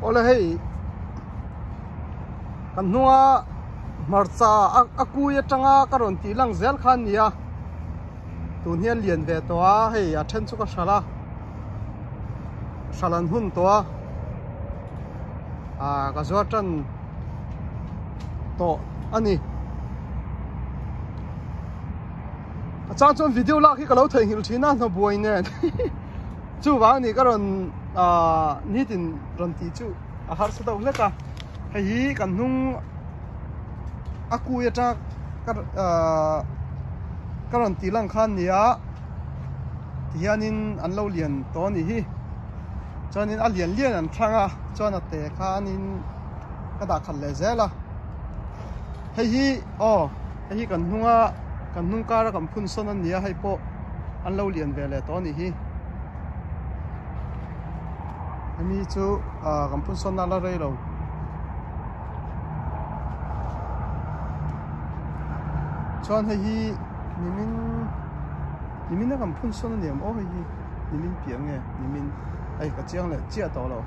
Awle hei kan hnunga hmarcha a kui atanga ka rawn tih lang zel kha a ni a tun hian lian ve tawh a hei a then chu ka hralh a hralh an hun tawh a ah ka zuar tan tawh a ni. A chang chuan video lak hi ka lo theihnghilh thin a hna buai nen chuvang a ni ka rawn ah nitin rawn tih chu a harsa deuh hlek a hei hi kan hnung a kui atang ka ah ka rawn tih lang khan nia tihianin an lo lian tawh a nih hi chuanin a lian lian an thlang a chuan a te khanin ka dah khat leh zel a hei hi aw hei hi kan hnunga kan hnung kara kan phun sawn a ni a hei pawh an lo lian ve leh tawh a nih hi hemi chu ah kan phun sawn na la rei lo. Chuan hei hi nimin nimin a kan phun sawn a ni ang aw hei hi nimin piah nge nimin hei ka chiang leh chiah tawh lo.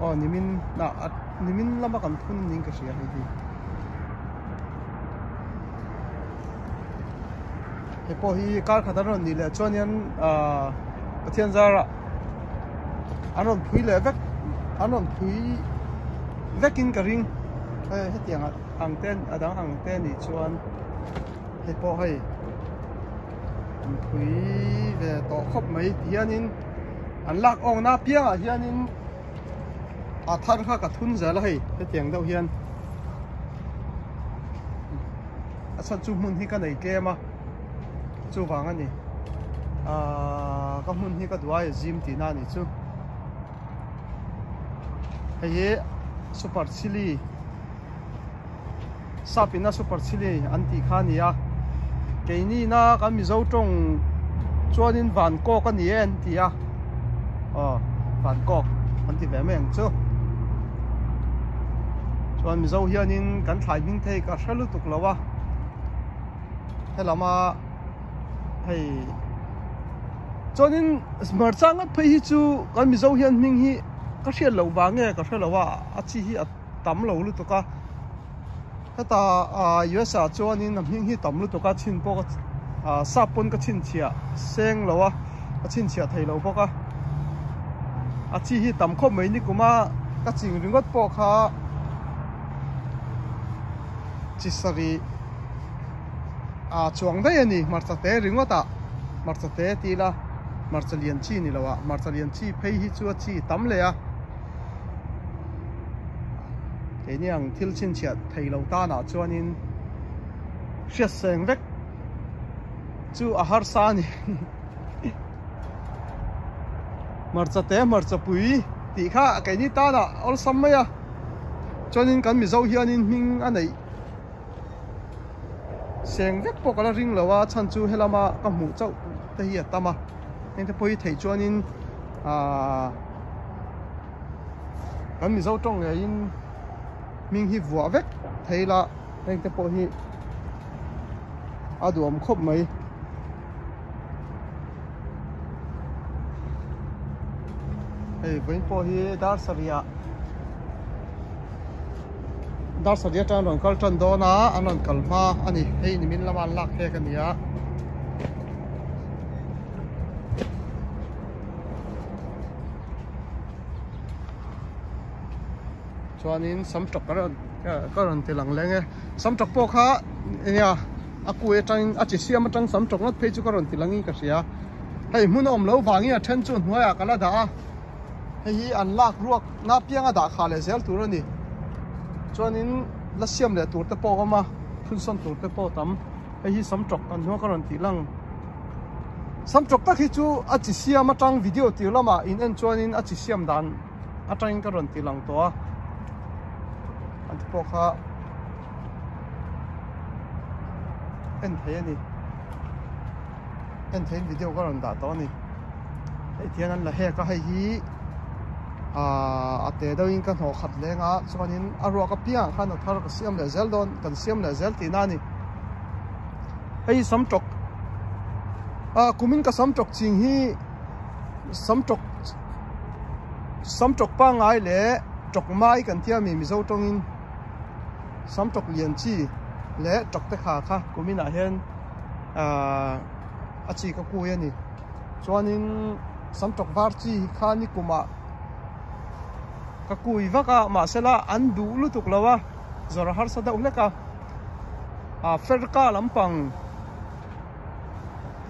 Aw nimin ah nimin lama kan phun niin ka hria hei hi. Hei pawh hi kar khat an rawn nih leh chuan hian ahh Pathian zarah an rawn phui leh vek an rawn phui vekin ka ring hei hetiang ang te a dang ang te nih chuan hei pawh hei an phui ve tawh khawp mai ti hianin an lak awkna apiangah hianin a thar kha ka thun zel a hei hetiang deuh hian a chhan chu hmun hi ka nei tlem a chuvang a ni ahh ka hmun hi ka duh a zim tihna a nih chu hei hi super chilli sap ina super chilli an tih kha a ni a keini na kan mizo tawng chuanin van kawk a ni e an ti a aw van kawk an ti ve mai ang chu chuan mizo hianin kan thlai hming thei ka hre lutuk lo a helama hei chuanin hmarcha ngawt phei hi chu kan mizo hian hming hi ka hriat loh vang nge ka hre lo a a chi hi a tam lo lutuk a heta ah US ah chuanin a hming hi tam lutuk a chhin pawh ka ah sap pawn ka chhinchhiah seng lo a ka chhinchhiah thei lo bawk a a chi hi tam khawp mai nikum a ka ching ringawt pawh kha chi sarih ah chuang daih a ni hmarcha te ringawt ah hmarcha te ti ila hmarcha lian chi ni lo ah hmarcha lian chi phei hi chu a chi tam leh a. Keini ang thil chhinchhiah thei lo tanah chuanin hriatseng vek chu a harsa a ni. Hmarcha te hmarcha pui tih kha keini tanah awlsam mai a, chuanin kan Mizo hianin hming a neih seng vek pawh ka la ring lo a, chhan chu helama ka hmuh chauh te hi a tam a, heng te pawh hi theih chuanin Aaa kan Mizo tawng ngeiin hming hi vuah vek thei la heng te pawh hi a duhawm khawp mai. Hei vawiin pawh hi dar sarih ah dar sarih atang an rawn kal tan dawn a an rawn kal hma a ni hei nimin lama an lak phek a ni a. Chuanin sam tawk ka rawn ka rawn ti lang leng e sam tawk pawh kha nia a kui atangin a chi siam atang sam tawk ngawt phei chu ka rawn ti langin ka hria hei hmun a awm lo vangin a then chu hnuaiah ka la dah a hei hi an lak ruak na pianga dah khah leh zel tur a ni chuanin la siam leh tur te pawh a awm a phunsawn tur te pawh a tam hei hi sam tawk an hnuai ka rawn tih lang. Sam tawk tak hi chu a chi siam atang video tir lamah in en chuanin a chi siam dan atangin ka rawn ti lang tawh a an ti pawh kha en thei a ni en theiin video ka rawn dah tawh a ni hei tihian an la hek a hei hi aah a te deuhin ka hnawh khat leng a chuanin a ruak apiangah khan a thar ka siam leh zel dawn kan siam leh zel tihna a ni. Hei sam tawk ah kumin ka sam tawk ching hi sam tawk Sam tawk pangngai leh tawk mai kan tia mi Mizo tawngin sam tawk lian chi leh tawk te kha kha kuminah hian ahh a chi ka kui a ni. Chuanin sam tawk var chi kha ni kumah ka kui vak a mahsela an duh lutuk lo a zawrh a harsa deuh hlek a ah ferka lampang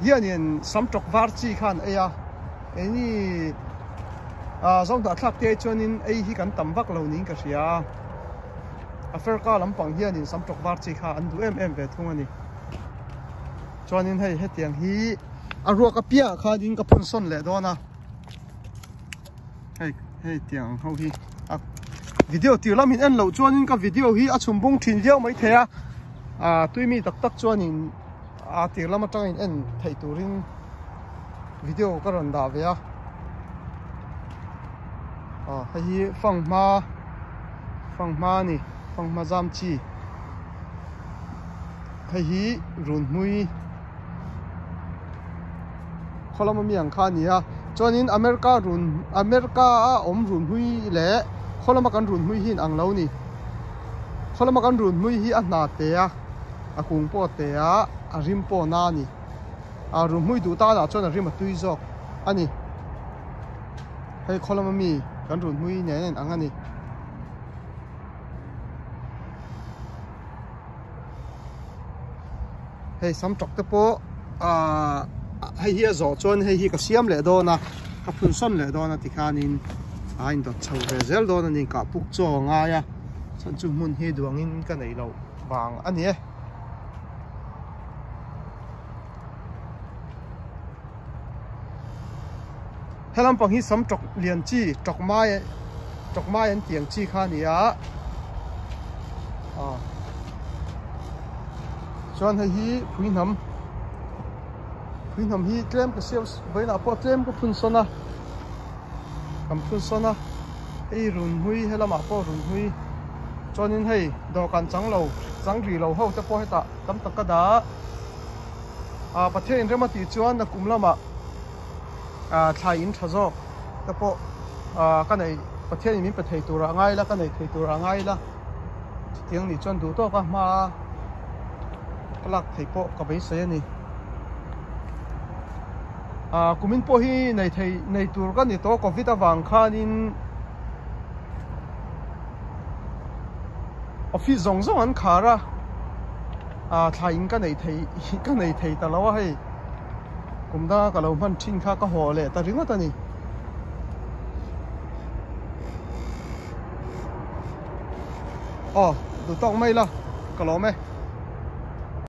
hianin sam tawk var chi kha an ei a keini ah zawngtah thlak te chuanin ei hi kan tam vak lo niin ka hria a a ferka lampang hianin sam tawk var chi kha an duh em em ve thung a ni chuanin hei hetiang hi a ruak apiangah khanin ka phun sawn leh dawn a. Hei hei tiang ang ho hi a video tir lam in en loh chuanin ka video hi a chhum bung thin viau mai thei a ah tui mi tak tak chuanin a tir lam atang in en theih turin video ka rawn dah ve a ah hei hi fanghma fanghma a ni fanghma zam chi hei hi runhmui. Khaw lama mi ang kha a ni a, chuanin America run America a awm run hmui leh khaw lama kan run hmui hi in ang lo a ni. Khaw lama kan run hmui hi a hna te a, a kung pawh a te a, a rim pawh a na a ni. A run hmui duh tanah chuan a rim a tui zawk a ni. Hei khaw lama mi kan run hmui nen a in ang a ni. Hei sam tawk te pawh ahh hei hi a zawh chuan hei hi ka siam leh dawn a ka phun sawn leh dawn a tikhanin a indawt chho ve zel dawn a ni kah puk chaw a ngai a chuan chu hmun hi duangin ka neih loh vang a ni e. He lampang hi sam tawk lian chi tawk mai tawk mai an tih ang chi kha a ni a ah chuan hei hi phui hnam phui hnam hi tlem ka siam vawiinah pawh tlem ka phun sawn a kan phun sawn a hei run hlui he lamah pawh run hlui chuanin hei dawhkan chang lo chang rih lo ho te pawh hetah tam tak ka dah ah Pathian in rem a tih chuan nakum lamah. ah thlai in tha zawk te pawh ah ka neih Pathian in min pe thei tur ah ngai ila ka nei thei tur ah ngai ila chutiang nih chuan duh tawk a hma ka lak theih pawh ka beisei a ni ah kumin pawh hi nei thei nei tur ka ni tawh covid avang khanin office zawng zawng an khar a ah thlai in ka nei thei ka nei thei ta lo a hei. Kum danga ka lo hman thin kha ka haw leh ta ringawt a ni. Aw, duh tawk mai la, ka lawm e.